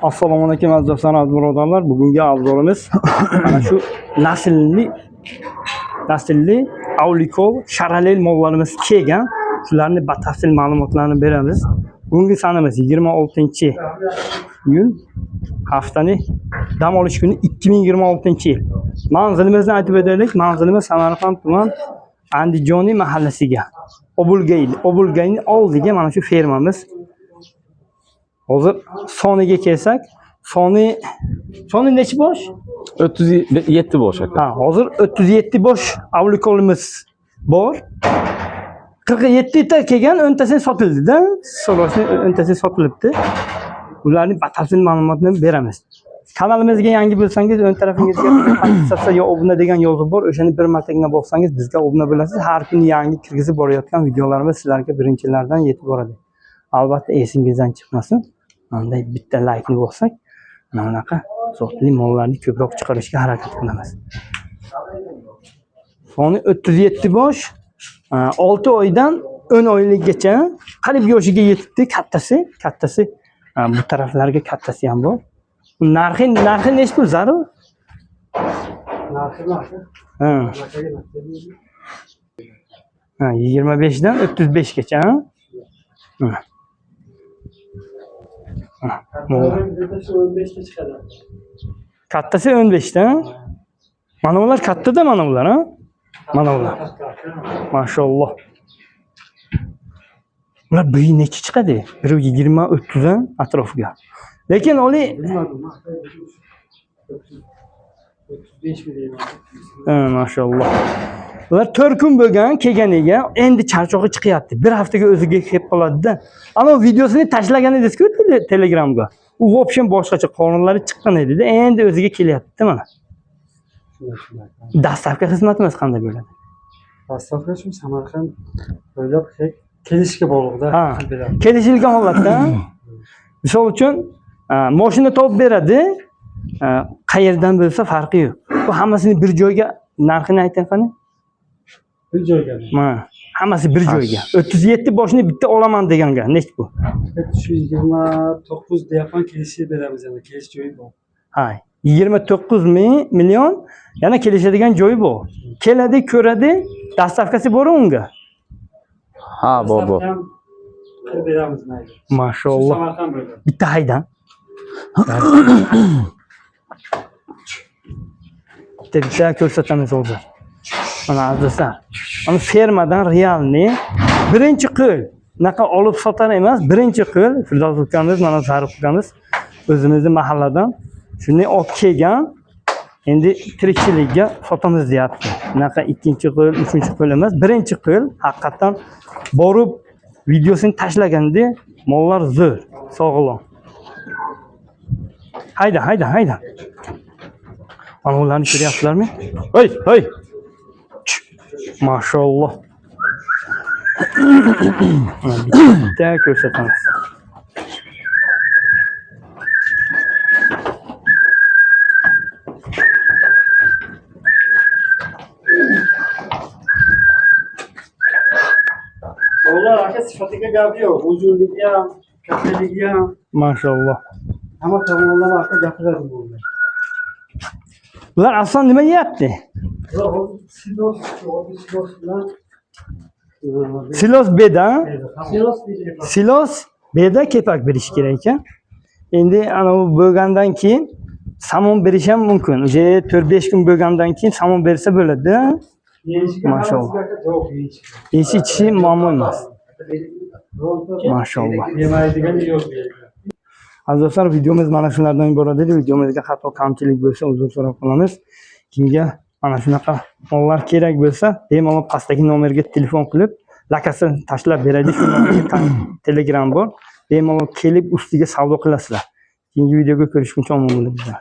Assalomu alaykum aziz do'stlar, aziz birodarlar. Bugungi obzorimiz mana shu naslli Avlikov Sharalel mollarimiz kelgan. Shularni batafsil ma'lumotlarini beramiz. Bugungi sanamiz 26-iyul, haftani dam olish kuni 2026-yil. Manzilimizni aytib o'taylik. Manzilimiz Samarqand tuman Andijoniy mahallasiga. Obulgay, Obulgayning oldiga mana shu fermamiz. Hozir soniga kelsak, soni nechi bosh? 37 bosh aka. Ha, hozir 37 bosh avlikolimiz bor. 47 ta kelgan, 10 tasi sotildi-da. So'rashni 10 tasi sotilibdi. Ularning batafsil ma'lumotini beramiz. Kanalimizga yangi bo'lsangiz, o'ng tarafingizga подписаться yo obuna degan yozuv bor. O'shani bir martagina bossangiz bizga obuna bo'lasiz. Har kuni yangi kirgizib borayotgan videolarimiz sizlarga birinchilardan yetib boradi. Albatta esingizdan chiqmasin. Bunday bitta laykni bossak, mana bunaqa zotli mollarni ko'proq chiqarishga harakat qilamiz. Soni 37 bosh, 6 oydan 10 oylikgacha qariyb yoshiga yetibdi kattasi, kattasi bu taraflarga kattasi ham bor. Narxi nechi pul zarur? Narxi narxi. Ha. Ha, 25 dan 35 gacha. Ha? Ha. Ha, mol. Bittasi 15 ta chiqadi. Kattasi 15 dan. Mana ular katta-da, mana ular, ha? Mana ular. Mashalloh. Ular bir nechi chiqadi? Bir 20 30 atrofiga. Lekin oli Bilmadim. 35 mi diyeyim? Ha, mashalloh. Ular 4 kun bo'lgan kelganiga endi charchog'i chiqyapti. Bir haftaga o'ziga kelib qoladi-da. Ana videosini tashlagan edingiz-ku Telegramga. U в общем boshqacha qorinlari chiqqan edi-da, endi o'ziga kelyapti mana. Shunday shunday. Dastavka xizmatimiz qanday bo'ladi? Dastavka shu Samarqand bo'ylab kelishga bog'liqda. Ha. Qilib beradi. Kelishilgan holatda misol uchun moshina topib beradi, qayerdan bo'lsa farqi yo'q. Bu hammasini bir joyga narxini ayting qani. Bir joyga. Mana hammasi bir joyga. 37 boshini bitta olaman deganga nech bu? Shu 29 deyapman, kelishib beramiz yana. Kelish joyi bor. Ha, 29 ming million yana kelishadigan joyi bor. Keladi, ko'radi, dastavkasi bor unga. Ha, bor bor. Dastavka ham qilib beramiz mayli. Shu Mashalloh. Samarqand bo'ylab. Bitta haydan. Bitta bitta ko'rsatamiz hozir. Mana azizlar. Mana fermadan realni birinchi qo'l. Unaqa olib sotar emas, birinchi qo'l. Firdavs ukamiz, mana Zarif ukamiz o'zimizni mahalladan shunday olib kelgan. Endi tirikchilikka sotamiz deyapti. Unaqa ikkinchi qo'l, uchinchi qo'l emas, birinchi qo'l haqiqatdan borib videosini tashlaganda mollar zo'r, sog'lom. Hayda, hayda, hayda. Mana ularni ko'ryapsizlarmi? Hey, hey. Ch, Mashalloh. Mana bitta ko'rsatamiz. Ular aka sifatiga gap yo'q. Uzunligi ham, kattaligi ham, Mashalloh. hamma tomonlama aka gapiradi bu. Bular asosan nima yeyapti? Ular hozir silos, hozir silos bilan Silos beda, silos beda. silos beda kepak berish kerak ekan. Endi ana u bo'lgandan keyin somon berish ham mumkin. Уже 4-5 kun bo'lgandan keyin somon bersa bo'ladi. Yeyishga Mashalloh. hammasiga aka javob yeyishga. Yeyish ichishi muammo emas. Mashalloh. Yemaydigan yo'q bu yerda. Aziz do'stlar, videomiz mana shulardan iborat edi. Videomizga xato kamchilik bo'lsa, uzr so'rab qolamiz. Kimga mana shunaqa mollar kerak bo'lsa, bemalol pastdagi nomerga telefon qilib, lakasini tashlab beradi. Shu nomerga Telegram bor. Bemalol kelib ustiga savdo qilasizlar. Keyingi videoga ko'rishguncha omon bo'linglar.